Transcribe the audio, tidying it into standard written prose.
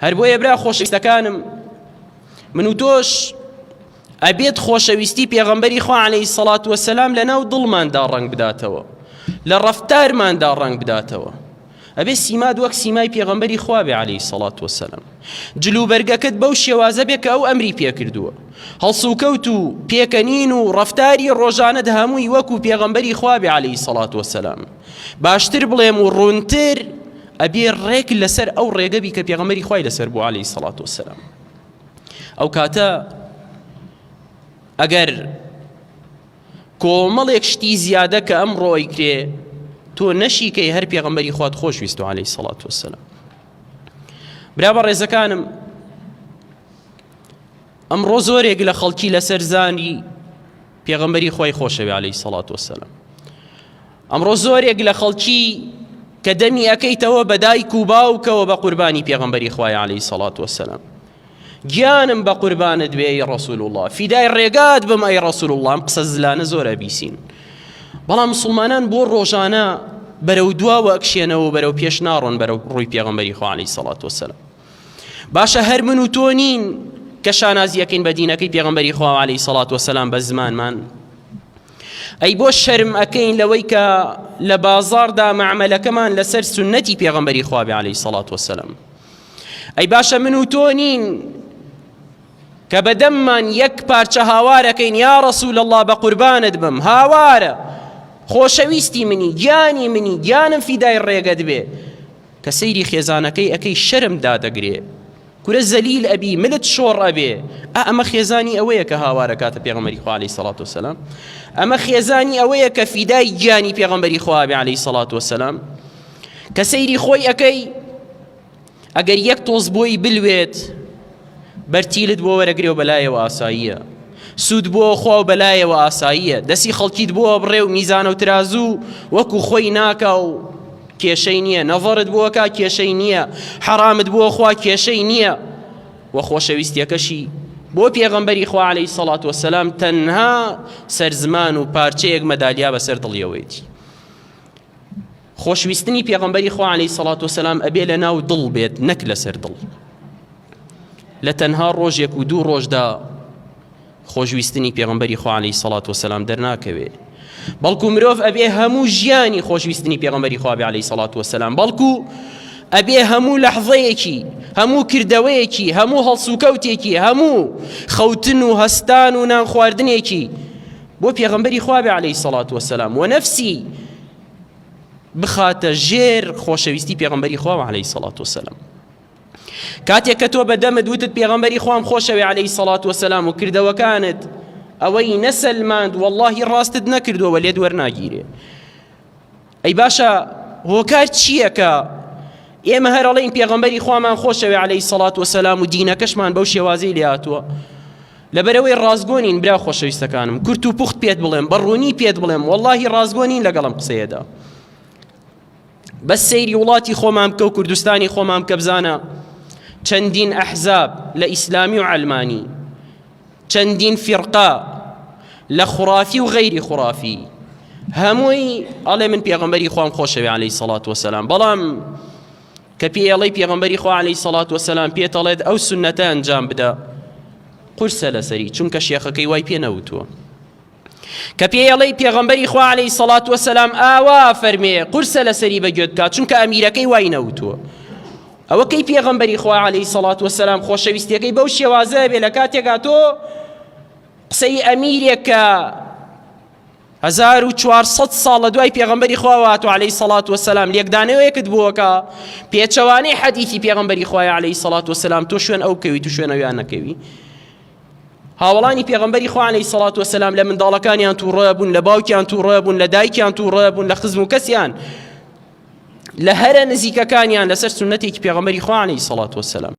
هەر بۆیە برا خۆشەویستەکانم من و تۆش ئەبێت خۆشەویستی پێغەمبەری خوا عەلەیهی سەڵات وەسەلام لە ناو دڵماندا ڕەنگ بداتەوە لە ڕەفتارماندا ڕەنگ بداتەوە ئەبێ سیمات وەک سیمای پێغەمبەری خوا بێ عەلەیهی سەڵات وەسەلام جلوبەرگەکەت بەو شێوازە بێ کە ئەو ئەمری پێکردووە هەڵسوکەوت و پێکەنین و ڕەفتاری ڕۆژانەت هەمووی وەکو پێغەمبەری خوا بێ عەلەیهی سەڵات وەسەلام باشتر بڵێم و ڕوونتر ئەبێ ڕێک لەسەر ئەو ڕێگە بی کە پێغەمبەری خوای لەسەر بوو عەلەیهی سەڵات وەسەلام ئەو کاتە ئەگەر کۆمەڵێک شتی زیادە کە ئەمڕۆ ئەیکرێ تۆ نەشیکەی هەر پێغەمبەری خوات خۆشویست و عەلەیهی سەڵات وەسەلام برا بەڕێزەکانم ئەمڕۆ زۆرێک لە خەڵکی لەسەر زانی پێغەمبەری خوای خۆشەوێ عەلەیهی سەڵات وەسەلام ئەمڕۆ زۆرێک لە خەڵکی کە دەمی ئەکەیتەوە بە دایک و باوکەوە بە قوربانی پێغەمبەری خوای عەلەیهی سەڵات وەسەلام گیانم بە قوربانت بێ ئەی ڕەسول الله فیدای ڕێگات بم ئەی ڕەسول الله ئەم قسە زلانە زۆر ئەبیسین بەڵام مسلمانان بۆ ڕۆژانە بەرەو دواوە ئەکشێنەوە بەرەو پێش ناڕۆن بەرەو ڕووی پێغەمبەری خوا عەلەیهی سەڵات وەسەلام باشە هەر من و تۆ نین کە شانازیەکەین بە دینەکەی پێغەمبەری خوا عەلەیهی سەڵات وەسەلام بە زمانمان ئەی بۆ شەرم ئەکەین لەوەی کە لە بازاڕدا مەعمەلەکەمان لەسەر سوننەتی پێغەمبەری خوا بێ عەلەیهی سەڵات وەسەلام ئەی باشە من و تۆ نین کە بەدەممان یەک پارچە هاوارەکەین یا ڕەسول الله بە قوربانت بم هاوارە خۆشەویستی منی گیانی منی گیانم فیدای ڕێگەت بێ کە سەیری خێزانەکەی ئەکەی شەرم دادەگرێ کورە زەلیل ئەبی ملت شۆڕ ئەبێ ئا ئەمە خێزانی ئەوەیە کە هاوارەکاتە پێغەمبەری خوا عەلەیهی سەڵات وسەلام ئەمە خێزانی ئەوەیە کە فیدای گیانی پێغەمبەری خوا بێ عەلەیهی سەڵات وسەلام کە سەیری خۆی ئەکەی ئەگەر یەک تۆز بۆی بلوێت بەرتیلت بۆ وەرەگرێ و بەلایەوە ئاساییە سوود بۆ خوا و بەلایەوە ئاساییە دەسی خەڵکیت بۆ بڕێ و میزانە و ترازوو وەکو خۆی ناکا و کێشەی نییە نەڤەرت بۆکا کێشەی نییە حەرامت بۆ خوا کێشەی نییە و خۆشەویستیەکەشی بۆ پێغەمبەری خوا عەلەیهی سەڵات وەسەلام تەنها سەرزمان و پارچەیەک مەدالیا بەسەر دڵیەوەیەتی خۆشویستنی پێغەمبەری خوا عەلەیهی سەڵات وەسەلام ئەبێ لە ناو دڵ بێت نەک لەسەر دڵ لە تەنها ڕۆژێک و دوو ڕۆژدا خۆشویستنی پێغەمبەری خوا عەلەیهی سەڵات وەسەلام دەرناکەوێ بەڵکو مرۆڤ ئەبێ هەموو ژیانی خۆشویستنی پێغەمبەری خوا بێ عەلەیهی سەڵات وەسەلام بەڵکو ئەبێ هەموو لەحظەیەکی هەموو کردەوەیەکی هەموو هەڵسوکەوتێکی هەموو خەوتن و هەستان و نان خواردنێکی بۆ پێغەمبەری خوا بێ عەلەیهی سەڵات وەسەلام وە نەفسی بخاتە ژێر خۆشەویستی پێغەمبەری خوا عەلەیهی سەڵات وەسەلام کاتێک کە تۆ بە دەمت وتت پێغەمبەری خوام خۆشەوێ عەلەیهی سەڵات وەسەلام و کردەوەکانت ئەوەی نەسەلماند واللهی ڕاستت نەکردووە لێت وەرناگیرێ ئەی باشە هۆکار چییە کە ئێمە هەر ئەڵێین پێغەمبەری خوامان خۆشەوێ عەلەیهی سەڵات وەسەلام و دینەکەشمان بەو شێوازەی لێ هاتووە لەبەرەوەی ڕاستگۆ نین برا خۆشەویستەکانم کورت و پوخت پێت بڵێم بە ڕوونی پێت بڵێم واللهی ڕاستگۆ نین لەگەڵم قسەیەدا بەس سەیری وڵاتی خۆمان بکە و کوردستانی خۆمان بکە بزانە چەندین ئەحزاب لە ئیسلامی و عەلمانی چەندین فیرقە لە خورافی و غەیری خورافی هەمووی ئەڵێ من پێغەمبەری خوام خۆشەوێ عەلەیهی سەڵات وەسەلام بەڵام کە پێی ئەڵێی پێغەمبەری خوا عەلەیهی سەڵات وەسەلام پێتەڵێت ئەو سوننەتە ئەنجام بدە قورسە لەسەری چونکە شێخەکەی وای پێ نەوتووە کە پێی ئەڵێی پێغەمبەری خوا عەلەیهی سەڵات وەسەلام ئاوا فەرمێ قورسە لەسەری بە گوێت بکات چونکە ئەمیرەکەی وای نەوتووە ئەوە کەی پێغەمبەری خوا عەلەیهی سەڵات وەسەلام خۆشەویستیەکەی بەو شێوازە بێ لە کاتێکا تۆ قسەی ئەمیرێک کە 1400 ساڵ لە دوای پێغەمبەری خوا هاتوو عەلەیهی سەڵات وەسەلام لێکدانەوەیەکت بووەکە پێچەوانەی حەدیثی پێغەمبەری خوای عەلەیهی سەڵات وەسەلام تۆ شوێن ئەو بکەویت و شوێن ئەویان نەکەوی هاوەڵانی پێغەمبەری خوا عەلەیهی سەڵات وەسەلام لە منداڵەکانیان تووڕە بوون لە باوکیان تووڕە بوون لە دایکیان تووڕە بوون لە خزم و کەسیان لە هەرە نزیکەکانیان لەسەر سوننەتێکی پێغەمبەری خوا عەلەیهی سەڵات وەسەلام.